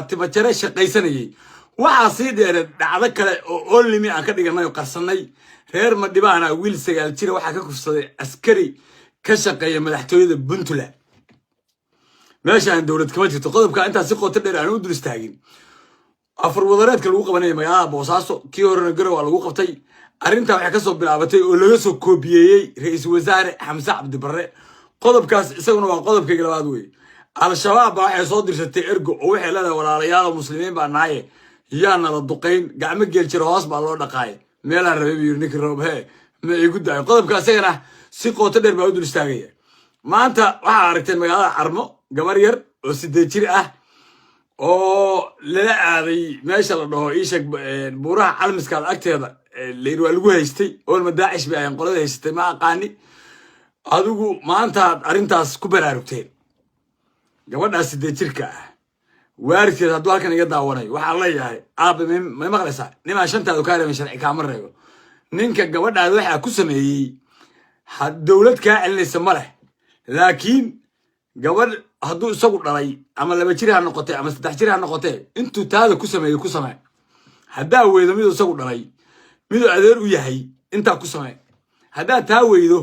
Timajare shaqaysanayay. Waxaa sii dheere dhacdo kale oo olimi aan ka dhiganay oo qarsanay. Reer Madhibaana wiil 9 jira waxaa ka kufsaday askari ka shaqeeya madaxtooyada Puntland. Meeshaan dowlad kama jirto. Qodobka intaas si qoto dheer aan u dul istaagin. Afar wadareedka lagu qabanaya magaalada Boosaaso, kii horena Garow lagu qabtay. Arrintaa waxay kasoo bilaabatay oo laga soo koobiyeeyey ra-iisul wasaare Xamse Cabdi Barre. Qodobkaas isaguna waa qodobkayga labaad wey. Al-Shabaab baa waxay soo dirsatay ergo oo waxay leedahay: "Walaalayaalo, muslimiin baa nahaye, yaa nala duqayn, gacmo geel jira hoos baa loo dhaqaay." Meelaa rabay buu yiri ninkii roob hee ma igu daayo. Qodobka isagana si qoto dheer baa u dul istaagaya. Maanta waxaa aragteen magaalada Carmo gabar yar oo 8 jir ah oo lala aaday meesha la dhaho iisheg buuraha Calmiskaad agteeda. Layidhi waa lagu haystay oolma Daacish bay ahayn qolada haysatay, ma aqaani. Adigu maantaad arrintaas ku baraarugteen. Gabadhaas 8 jirka ah waaridkeed hadduu halkan iga daawanayo, waxaan leeyahay: aabe, may maqlaysaa? Nimaa shantaadu kaa reebin sharci kaama reebo. Ninka gabadhaada waxaa ku sameeyey, dowlad kaa celinaysa ma leh, laakiin gabadh hadduu isagu dhalay, ama 2 jir ha noqotee ama 3 jir ha noqotee, intuu taada ku sameeyey ku samee. Haddaa weydo miduu isagu dhalay, miduu adeer u yahay, intaa ku samee. Haddaa taa weydo,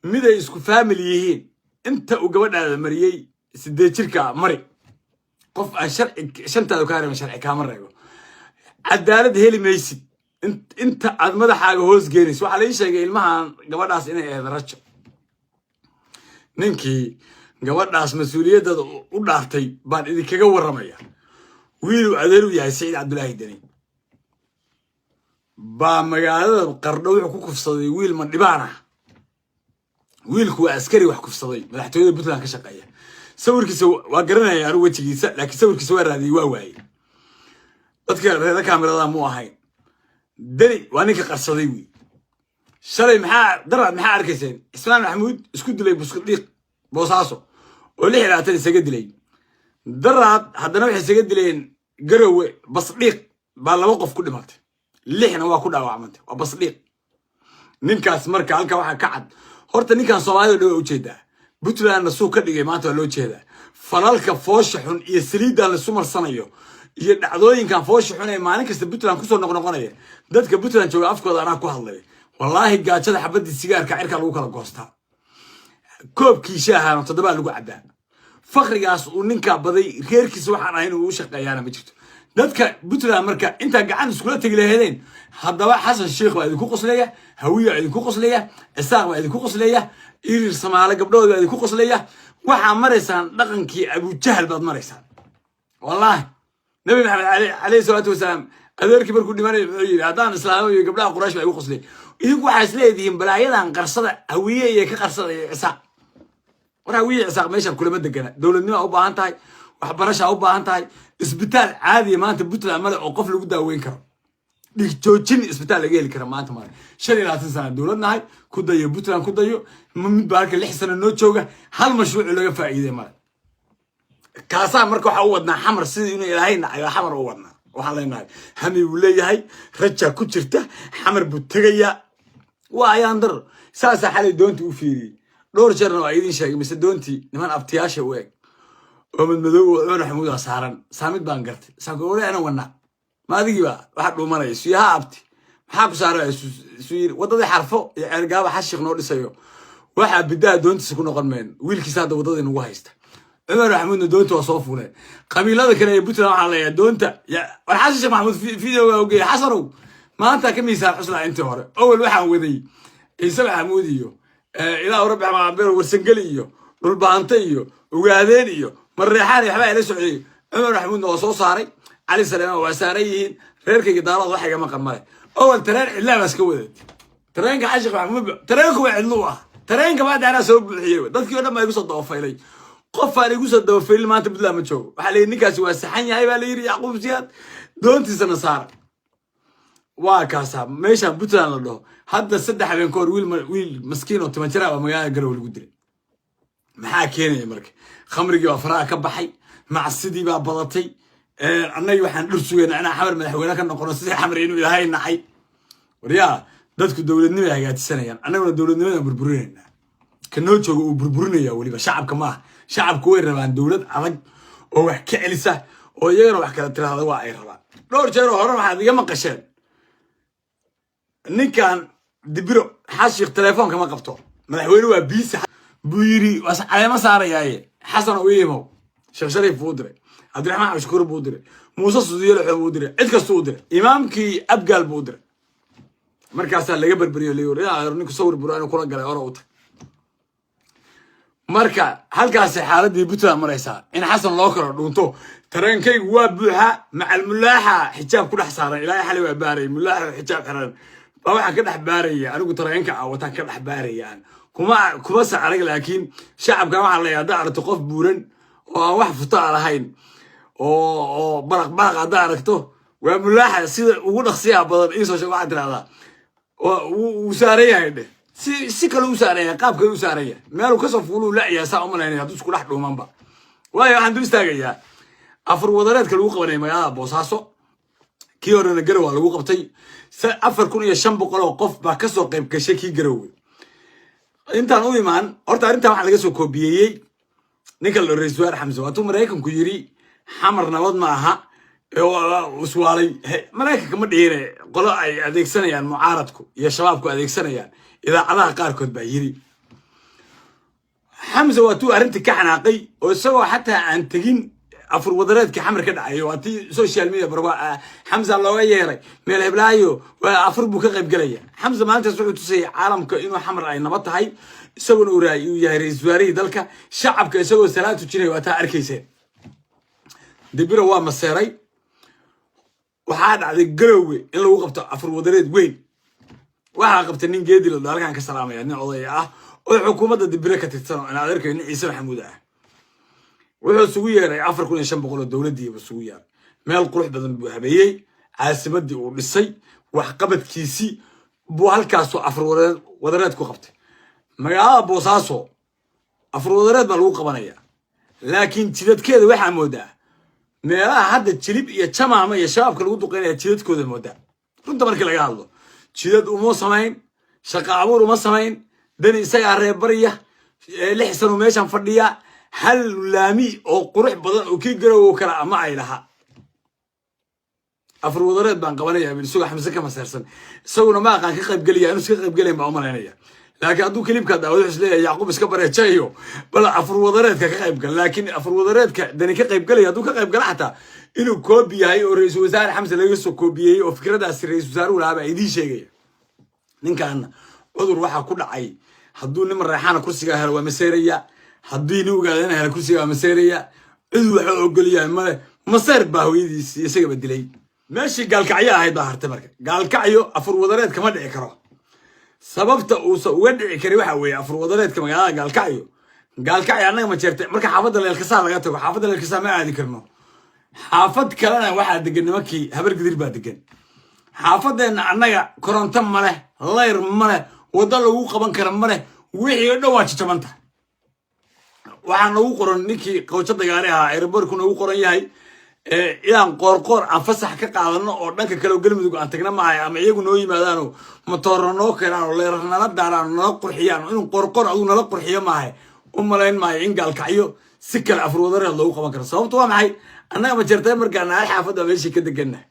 miday isku family yihiin, inta uu gabadhaada mariyey 8 jirka mari. Qof aan sharci shantaadu kaa reebin sharci kaama reebo. Cadaalad heli maysid inta aad madaxaaga hoos geenayso. Waxaa la ii sheegay ilmahan gabadhaas inay ahayd rajo. Ninkii gabadhaas mas-uuliyaddeeda u dhaartay baan idinkaga warramaya. Wiiluu adeer u yahay Saciid Cabdulaahi Deni baa magaalada Qardho wuxuu ku kufsaday wiil Mandhibaan ah. Wiilku waa askari wax kufsaday, madaxtooyada Puntland ka shaqeeya. Sawirkiisa waa garanaya anigu wejigiisa, laakiin sawirkiisa waa raadiyey, waa waayey. Dadka reera kaamirada mu ahayn. Deni waa ninka qarsaday. Wiil shalay maxaa daraad maxaa arkayseen? Ismaan Maxamuud isku dilay Buskudhiiq Boosaaso oo 26 isaga dilay. Daraad haddana waxay isaga dileen Garowe Basdhiiq baa laba qof ku dhimatay, lixna waa ku dhaawacmantay. Waa Basdhiiq ninkaas. Marka halka waxaa ka cad horta ninkan Soomaalida dhan waa ujeedaa. Puntlandna suu ka dhigay maanta waa loo jeedaa. Falalka foosha xun iyo saliiddan laisu marsanayo iyo dhacdooyinkan foosha xun ee maalin kasta Puntland kusoo noqnoqonaya, dadka Puntland jooga afkooda anaa ku hadlay. Wallaahi, gaajada xabaddii sigaarka cirkaa lagu kala goostaa, koobkii shaahana toddobaa lagu cabbaa. Fakrigaas uu ninkaa baday, reerkiisa waxaan ahayn uu u shaqeeyaana ma jirto. Dadka Puntland marka intaa gacan iskula tegi lahedeen, haddaba Xasan Sheikh baa idinku qoslaya, Hawiya idinku qoslaya, Cisaaq baa idinku qoslaya, Irir Samaale gabdhahood baa idinku qoslaya. Waxaa maraysaan dhaqankii Abujahal baad maraysaan. Wallaahi, Nabi Maxamed calayhi salaatu wasalaam adeerkii markuu dhimanay muxuu yidhi? "Haddaan islaamo iyo gabdhaha Quraysh baa igu qoslay." Idinku waxaa is leedihiin balaayadan qarsada, Hawiye iyo ka qarsada iyo Cisaaq. War Hawiye, Cisaaq meeshaan kulama degana. Dowladnimo u baahan tahay, waxbarashaa u baahan tahay. Isbitaal caadiya maanta Puntland male oo qof lagu daaweyn karo. Dhig joojin isbitaal laga heli kara maanta male. 25 sana dowlad nahay, ku dayo Puntland, ku dayo. Mid baa halka 6 sano noo jooga, hal mashruuc laga faa'iiday male. Kaasaa marka waxaa u wadnaa Xamar sidii inuu Ilaahay nacayo. Xamar u wadnaa. Waxaan leenahay hami buu leeyahay, rajaa ku jirta, Xamar buu tegayaa. Waa ayaan dar saasaa xalay doontii u fiiriyey. Dhowr jeerna waa idiin sheegay. Mise doontii niman abtiyaasha u eg oo madmadow oo Cumar Maxamuuda saaran saamid baan gartay. Saankuore ana wana ma adigii baa waxa dhuumanaya? Suyaha abti maxaa ku saaray? Su yiri waddadii Xarfo iyo Ceergaaba Xashiik noo dhisayo. Waxaa bidaha doontiisa ku noqon mayno. Wiilkiisa hadda waddadii nagu haysta, Cumar Maxamuudna doonta waa soo fuuleen. Qabiilada kale ee Puntland waxaa leeyahay doonta war Xasan Sheekh Maxamuud videoga ogeey. Xasanow, maanta ka miisaan xuslaa intii hore. Owel waxaan waday Ciise Maxamuud iyo ilaa Rabbi Xamaabero Warsangeli iyo Dhulbaante iyo Ugaadeen iyo Mareexaan iyo waxbaa ila socday. Cumar Maxamuudna waa soo saaray, Cali Saleemaan waa saaran yihiin. Reerkayga Daalada wax igama maqan male. Owel tareen cidlaa baa iska wadeed. Tareenka Xashiq Maxamuud, tareenku waa cidlu ah. Tareenka baa anaa soo buuxiyey. Dadkii o dhan baa igu soo dabafaylay. Qof aan igu soo dabafaylin maanta Puntland ma joogo. Waxaa la yidhi ninkaasi waa saxan yahay baa la yidhi. Yacquub Siyaad doontiisana saara. Waa kaasaa meeshaan Puntland la dhaho. Hadda 3 habeen ka hor wiil maskiin oo timajara baa magaalada Garowe lagu dilay. Maxaa keenaya marka? Khamrigii baa faraha ka baxay, macsidii baa badatay. Annagii waxaan dhur sugaynaa inaan Xamar madaxweyne ka noqono, sidii Xamar inuu Ilaahay nacay. Waryaa, dadku dowladnimay hagaajisanayaan, annaguna dowladnimadan burburinaynaa. Ka noo jooga uu burburinaya weliba shacabka maaha. Shacabku way rabaan dowlad adag oo wax ka celisa. Oo iyagana wax kala tiraahda waa ay rabaan. Dhowr jeer oo hore waxaad iga maqasheen ninkan Dibiro Xashiikh telefoonka ma qabto, madaxweyne waa busy buu yidhi, waas caleemo saarayaaye Xasan u imow. Sheekh Shariif buu u diray, Cabdiraxmaan Cabdishakuur buu u diray, Muuse Suudiyalaxo buu u diray, cid kastuu u diray, imaamkii Abgaal buu u diray. Markaasaa laga berberiyo, la ninku sawir buro inuu kula galay ora u tag. Marka halkaasi xaaladii Puntland maraysaa in Xasan loo kala dhuunto. Tareenkaygu waa buuxa, macal mulaaxa xijaab ku dhex saaran. Ilaahay xalay waa baarayay, mulaaxa xijaab xiran baa waxaan ka dhex baaraya anigu tareenka ah wataan ka dhex baaraya. Aan kuma sa arag, laakiin shacabkan waxaa leeyahay, haddaa aragto qof buuran oo aan wax futa a lahayn oo baraq baraq haddaa aragto, waa mulaaxa. Sida ugu dhaqsiyaha badan iisoo sheeg. Waxaad tirahdaa wuu saaran yahay dheh, si kale u saaran yahay, qaab kale u saaran yahay, meeluu kasoo fuuluu la'yahay. Saa umalaynaya hadduu isku dhex dhuumanba. Waayo, waxaan dul istaagayaa afar wadareedka lagu qabanaya magaalada Boosaaso. Kii horena Garow waa lagu qabtay. 4500 oo qof baa kasoo qayb gashay kii Garowe. Intaan u imaan horta arrintan waxaa laga soo koobiyeeyey ninka la ra-isul wasaare Xamse. Waatuu Maraykanku yidhi Xamar nabad ma aha, iswaalay. Maraykanka ma dhihine, qolo ay adeegsanayaan mucaaradku iyo Shabaabku adeegsanayaan idaacadaha qaarkood baa yidhi. Xamse waatuu arrintii ka xanaaqay oo isagoo xataa aan tegin afur wadareedkii Xamar ka dhacayo, waa tii social media barba Xamsa looga yeeray meel heblaayo, waa afur buu ka qayb gelaya. Xamse maalintaas wuxuu tusayay caalamka inuu Xamar ay nabad tahay, isaguna uu yahay ra-iisul wasaarihii dalka. Shacabka isagoo salaad tujinaya waa taa arkayseen. Dibiro waa maseeray. Waxaa dhacday Garowe in lagu qabto afur wadareed weyn. Waxaa qabtay nin Geedi la halkaan ka salaamaya, nin oday ah oo xukuumadda Dibire ka tirsan oo in adeerkayo, nin Ciise Maxamuud ah. Wuxuu isugu yeeray 4500 oo dowladdiiba isugu yeeray. Meel qurux badan buu habeeyey, caasimaddii uu dhisay, waxqabadkiisii buu halkaasuu afur wadareed ku qabtay. Magaalada Boosaaso afur wadareed baa lagu qabanaya, laakiin jidadkeeda waxaa moodaa meelaha hadda Jilib iyo Jamaama iyo Shabaabka lagu duqeynaya jidadkooda moodaa. Runta markii laga hadlo, jidad uma samayn, shaqa abuur uma samayn. Dani isagaa reerbarya, 6 sano meeshan fadhiya, hal laami oo qurux badan oo kii Garow kale ama ay laha. Afur wadareed baan qabanaya isagoo Xamse ka maseersan. Isaguna ma aqaan ka qaybgelaya, inuu iska qaybgelayan baa umalaynaya, laakiin hadduu clipka daawado wuxuu isleeyahay Yacquub iska bareejayo, bal afur wadareedka ka qaybgal. Laakiin afur wadareedka Dani ka qaybgelaya, hadduu ka qaybgala xataa, inuu koobi yahay oo ra-iisul wasaare Xamse laga soo koobiyey oo fikradaasi ra-iisul wasaaruhu lahaa baa idiin sheegaya. Ninkaana cudur waxaa ku dhacay, hadduu nin Mareexaana kursigaa helo waa maseeraya, haddii nin Ogaadana helo kursiga waa maseeraya. Cid waxa ogolyahay male, maseer baa hooyadiisi isagaba dilay. Meeshii Gaalkacyo ahayd baa hartay. Marka Gaalkacyo afur wadareed kama dhici karo. Sababta uusan uga dhici karin waxa weeye, afur wadareedka magaalada Gaalkacyo, Gaalkacyo annaga ma jeerta. Marka xaafadda Leelkasaa laga tago, xaafadda Leelkasaa ma aadi karno. Xaafad kalena waxaa degan nimankii Habar Gidir baa degan. Xaafadeenna annaga koronto ma leh, layr ma leh, waddo lagu qaban kara ma leh, wixii o dhan waa jajabanta. Waxaa nagu qoran ninkii Qawjo Dagaare ahaa airportku nagu qoran yahay inaan Qoorqoor aan fasax ka qaadano oo dhanka kale oo Galmudug aan tagna maahay, ama iyagu noo yimaadaanoo matooro noo keenaan oo leerar nala daaraan oo nala qurxiyaan. Inuu Qoorqoor adigu nala qurxiyo maahay. U malayn maayo in Gaalkacyo si kale afur wadareed loogu qaban karo. Sababto waa maxay? Annaga ma jeertay markaana hal xaafadda meeshii ka degannahay,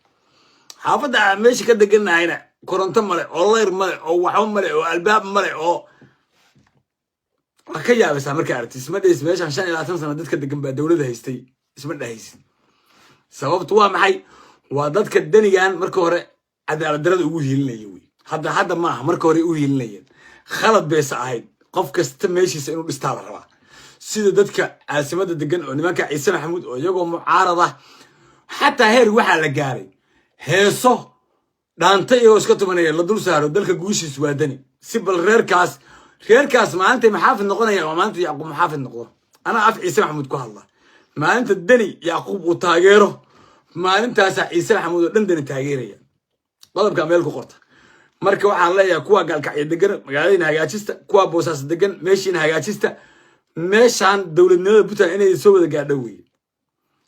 xaafadda aan meeshii ka degannahayna koronto male oo layr male oo waxba male oo albaab male oo waa ka yaabaysaa markaa aragti. Isma dhehaysid meeshaan 25 sano dadka degan baa dowladda haystay, isma dhehaysid. Sababtu waa maxay? Waa dadka Danigan marka hore cadaalad darada ugu hiilinaya wey. Hadda maaha, marka hore u hiilinayeen. Khalad bayse ahayd. Qof kasta meeshiisa inuu dhistaa la rabaa, sida dadka caasimadda degan oo nimanka Ciise Maxamuud oo iyagoo mucaarad ah xataa heer waxaa la gaaray heeso dhaanta iyagoo iska tumanaya la dul saaro "Dalka guushiis waa Dani". Si bal reerkaas maalintay maxaafid noqonayaan waa maalintu Yacquub maxaafid noqdo. Anaa af Ciise Maxamuud ku hadla. Maalinta Deni Yacquub uu taageero, maalintaasaa Ciise Maxamuud oo dhan Deni taageeraya. Qodobkaa meel ku qorta. Marka waxaan leeyahay kuwa Gaalkacyo degan, magaaladiina hagaajista. Kuwa Boosaaso degan, meeshiina hagaajista. Meeshaan dowladnimada Puntland inay soo wada gaadho weye.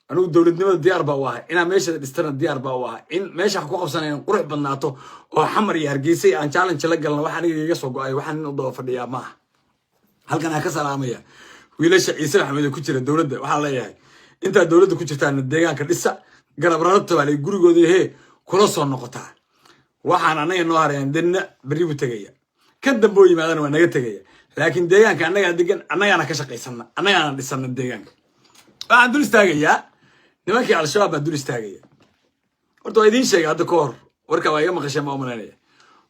Anigu dowladnimada diyaar baa u ahay, inaan meesha dhistana diyaar baa u ahay, in meesha wax ku qabsanayn qurux badnaato oo Xamar iyo Hargeysa aan challenge la galna. Wax aniga iga soo go-ay, waxaan nin u daba fadhiyaa maaha. Halkan aan ka salaamaya wiilasha Ciise Maxamed ee ku jira dowladda. Waxaan leeyahay Intaad dowladda ku jirtaana deegaanka dhisa, garab rarabta baa gurigooda hee kula soo noqotaa. Waxaan annaga noo harayaan, denna berri buu tegaya, kan dambe oo yimaadana waa naga tegaya, laakiin deegaanka annagaa degan, annagaana ka shaqaysana, annagaana dhisana deegaanka. Waxaan dul istaagayaa nimankii Al-Shabaab baan dul istaagaya. Horta waa idiin sheegay hadda ka hor, warka waa iga maqasheen baa umalaynaya.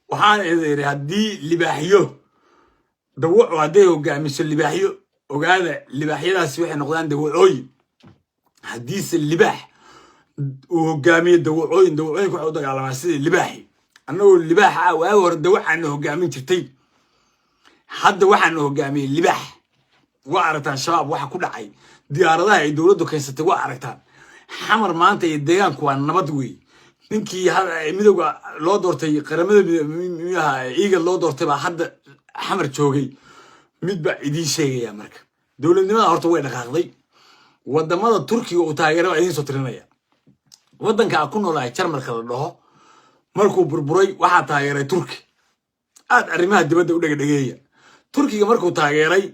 Waxaan idin yidhi, haddii libaaxyo dawaco hadday hogaamiso libaaxyo, ogaada libaaxyadaasi waxay noqdaan dawacooyin. Haddiise libaax uu hogaamiyo dawacooyin, dawacooyinka waxay u dagaalamaan sidii libaaxi. Annagoo libaax ah waagi hore dawacaana hogaamin jirtay, hadda waxaana hogaamiyey libaax. Waa aragtaan Shabaab waxa ku dhacay, diyaaradaha ay dowladdu keensatay waa aragtaan. Xamar maanta iyo deegaanku waa nabad wey. Ninkii midowga loo doortay, Qaramada Miyaha IGAD loo doortay baa hadda Xamar joogay. Mid baa idiin sheegaya marka, dowladnimada horta way dhaqaaqday. Wadamada Turkiga uu taageera baa idiin soo tirinaya. Waddanka a ku noolahay, Jarmalka la dhaho, markuu burburay waxaa taageeray Turki. Aad arrimaha dibadda u dhegedhegeeya. Turkiga markuu taageeray,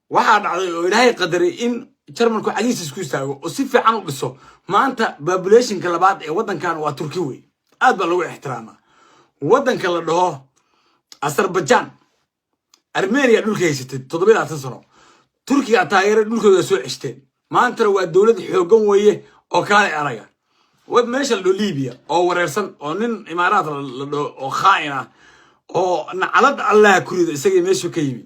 waxaa dhacday oo Ilaahay qadaray in Jarmalku cagiisa isku istaago oo si fiican u dhiso. Maanta populationka labaad ee waddankan waa Turki wey, aad baa lagu ixtiraamaa. Waddanka la dhaho Azerbaijan, Armenia dhulka haysatay 27 sano, Turkiga taageeray, dhulkooda soo ceshteen, maantana waa dowlad xoogan weeye oo kaalay araga. Meesha la dhaho Libiya oo wareersan, oo nin Imaaraat la dhaho oo khaa'in ah oo nacalad Allaha kurido isagii meeshuu ka yimi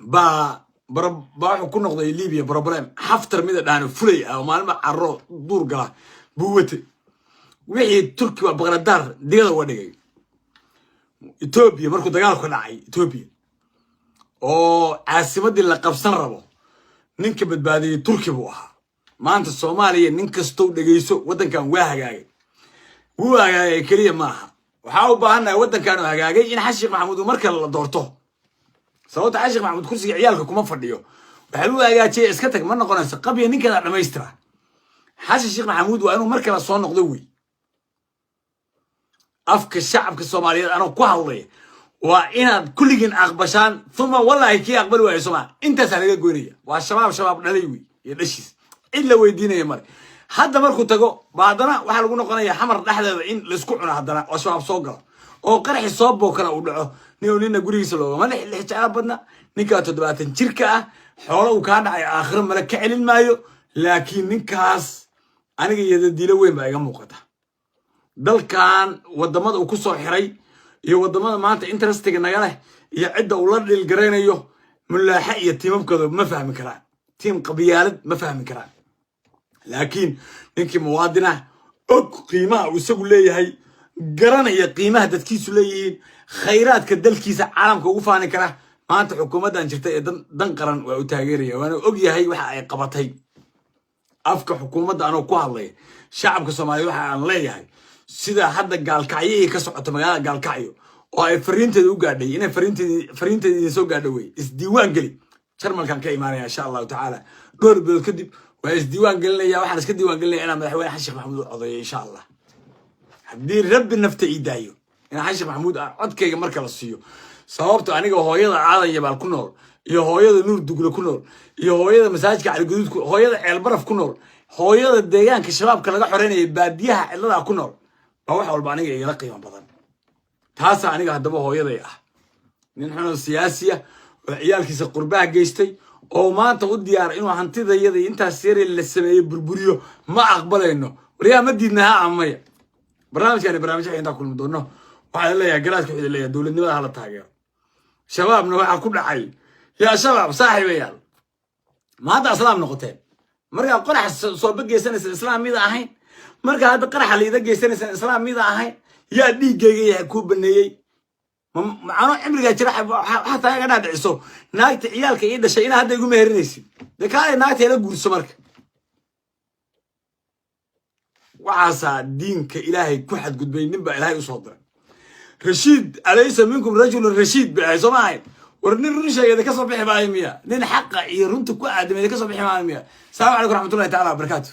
baa baa wuxuu ku noqday Libiya problem. Xaftar mida dhaano fulay ah oo maalinba carro duur gala buu wate. Wixii Turki waa baqradaar digada uga dhigay. Etoobiya markuu dagaalku ka dhacay Etoobiya oo caasimadii la qabsan rabo, ninka badbaadiyey Turki buu ahaa. Maanta Soomaaliya nin kastow dhegeyso, waddankan waa hagaagay, wuu hagaagay keliya maaha. Waxaa u baahannahay waddankan oo hagaagay in Xasan Sheekh Maxamuud uu mar kale la doorto. Sababta, Xasan Sheekh Maxamuud kursiga ciyaalka kuma fadhiyo. Waxaa lagu hagaajiyay iska tag ma noqonayso, qabya ninkeeda dhammaystira. Xasan Sheekh Maxamuud waa inuu mar kale soo noqdo wey. Afka shacabka Soomaaliyeed anoo ku hadlaya, waa inaad kulligiin aqbashaan. Uma wallahi kii aqbali waayo somaa intaasaa laga goynaya. Waa Shabaab, Shabaab dhalay wey iyo dhashiis, cid la weydiinaya male. Hadda markuu tago ba haddana waxaa lagu noqonaya Xamar dhexdeeda in laisku cuno haddana, oo Shabaab soo galo oo qaraxi soo bookana uu dhaco. Nin nina gurigiisa loogama lix lix jecla badna. Ninkaa 70 jirka ah xoolo uu kaa dhacay aakhiro male ka celin maayo, laakiin ninkaas aniga iyada diilo weyn baa iga muuqata. Dalkan wadamada uu ku soo xiray iyo wadamada maanta interestiga naga leh iyo cidda uu la dhiilgaraynayo, mulaaxe iyo tiimamkooda ma fahmi karaan, tiim qabiyaalad ma fahmi karaan. Laakiin ninkii muwaadinah og qiimaha uu isagu leeyahay, garanaya qiimaha dadkiisu leeyihiin, khayraadka dalkiisa caalamka ugu faani kara, maanta xukuumaddan jirta ee dan qaran waa u taageeraya, waana og yahay waxa ay qabatay. Afka xukuumadda anoo ku hadlaya, shacabka Soomaaliyeed waxa aan leeyahay, sida hadda Gaalkacyihii ka socoto magaalada Gaalkacyo oo ay fariinteeda u gaadhay, inay fariinteeda idin soo gaadho wey. Isdiiwaan geli. Jarmalkan ka imaanaya insha Allahu tacaala dhowr bilood kadib, waa isdiiwaan gelinaya. Waxaan iska diiwaan gelinaya inaan madaxweyne Xasan Sheekh Maxamuud u codeeyo insha Allah, haddii Rabbi nafta ii daayo, inaan Xasan Sheekh Maxamuud aan codkayga marka la siiyo. Sababto, aniga hooyada Aadan Yabaal ku nool iyo hooyada Nuur Dugle ku nool iyo hooyada masaajidka Caligaduud, hooyada Ceelbaraf ku nool, hooyada deegaanka Shabaabka laga xoreynaya baadiyaha cidladaa ku nool baa wax walba aniga igala qiimo badan. Taasaa aniga haddaba hooyaday ah. Nin xunoo siyaasiya oo ciyaalkiisa qurbaha geystay oo maanta u diyaara inuu hantidayada intaas yare la sameeyey burburiyo, ma aqbalayno. Waryaa, ma diidna ha ama maya? Barnaamijkani barnaamijyaha intaa kulmi doono, waxaa leeyahay garaadka wuxuu leeyahay dowladnimada hala taageero. Shabaabna waxaa ku dhacay, yaa Shabaab saaxiibayaal, ma hadda islaam noqoteen? Markaa qorax sooba geysanaysa islaam mida ahayn, markaa hadda qaraxa liida geysanaysan islaam mida ahayn, yaa dhiiggayga yahay kuu baneeyey? Macano cimrigaa jira xataa iga dhaadhiciso naagta ciyaalka ii dhashay inaa hadda igu meherinaysid. Dee kaalay naagta ila guurso. Marka waxaasaa diinka Ilaahay ku xadgudbay. Nin baa Ilaahay usoo diray rashiid, alaysa minkum rajulun rashiid bay ahay, soo ma ahayn? War nin run sheegay ka soo bixi maayo miya? Nin xaqa iyo runta ku aadamay ka soo bixi maayo miya? Asalaamu calaykum raxmatullahi tacala wabarakaatu.